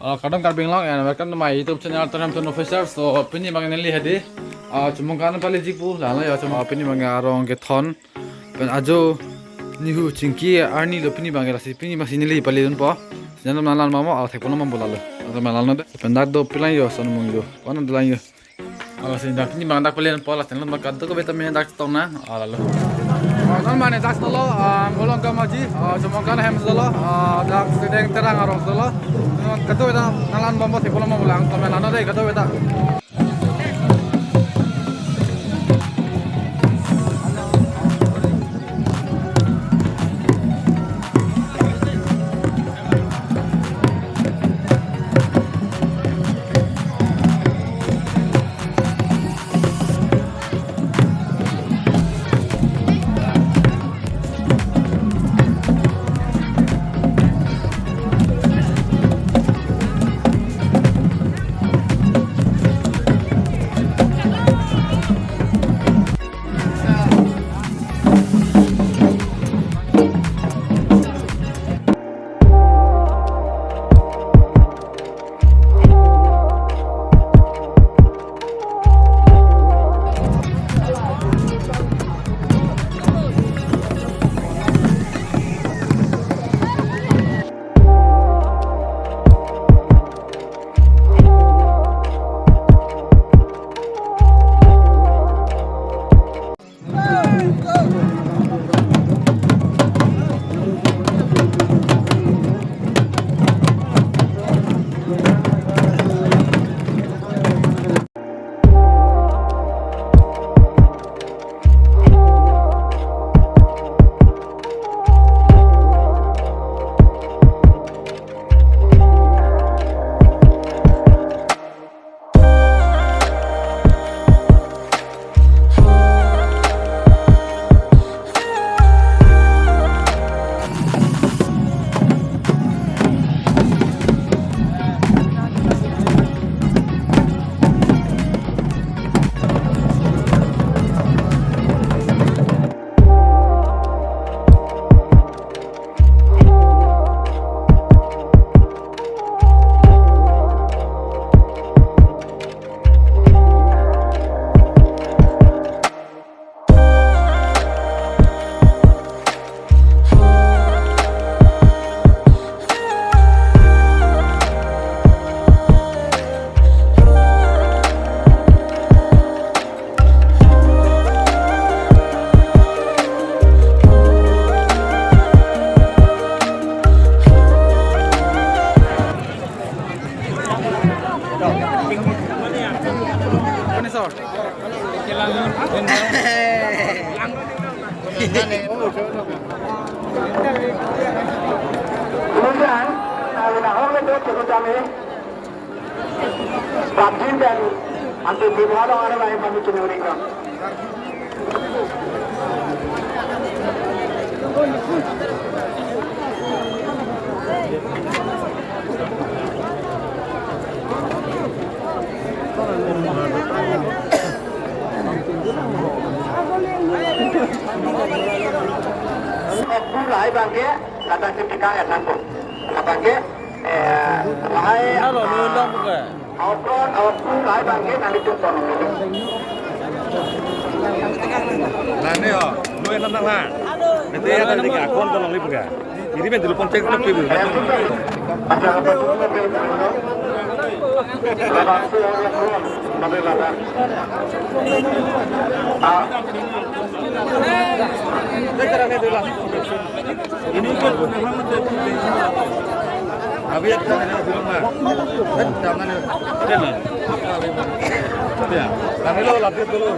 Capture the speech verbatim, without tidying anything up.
Uh, kardom Karbi Anglong and welcome to my YouTube channel, Terham Tun Official. So, pini abang neli hedi, uh, Chomangkan paleji pu, lalo ya, Chomang-, pini abang arong kethon, pen ajo nihu chingki arni lo pini abang lasi, pini abang si neli pale dunpo. Sinan nanglangbompo, uh, thekponbompo lalo. Nanglangnoi de, pen dak do pilang yo, son mung yo, kono dolang yo. Lasi dak pini abang dak pale dunpo, lasi non abang kadokave ta me dak chetong nang, ah, lalo. Ah, non mane dak dolo, ah, Golong Kamaji, ah, Chomangkan hem dolo, ah, dak Sideng Terang arong dolo. Kadokave ta nanglangbompo, thekponbompo lang, to me langnoi de, kadokave ta. Kemudian, eh, nahok le dot cukup kami. Bapjin dan anti bimhal orang lain kami kini mereka. Ekpur lahai abangke, kata ketika ya sanggup. Abangke, eh, lahai. Halo, lo long buka. Okon, okon lahai abangke, nanti tuh kono. Nah, ini yo, lo enak nang ha. Nanti ya, tadi ke akun tolong lihat buka. Jadi main dulu kontak tuh, Ibu. Ini kan abang itu. Abang itu kan ini belum lah. Kan jangan ya. Kan ya. Ya, kami lo latihan dulu.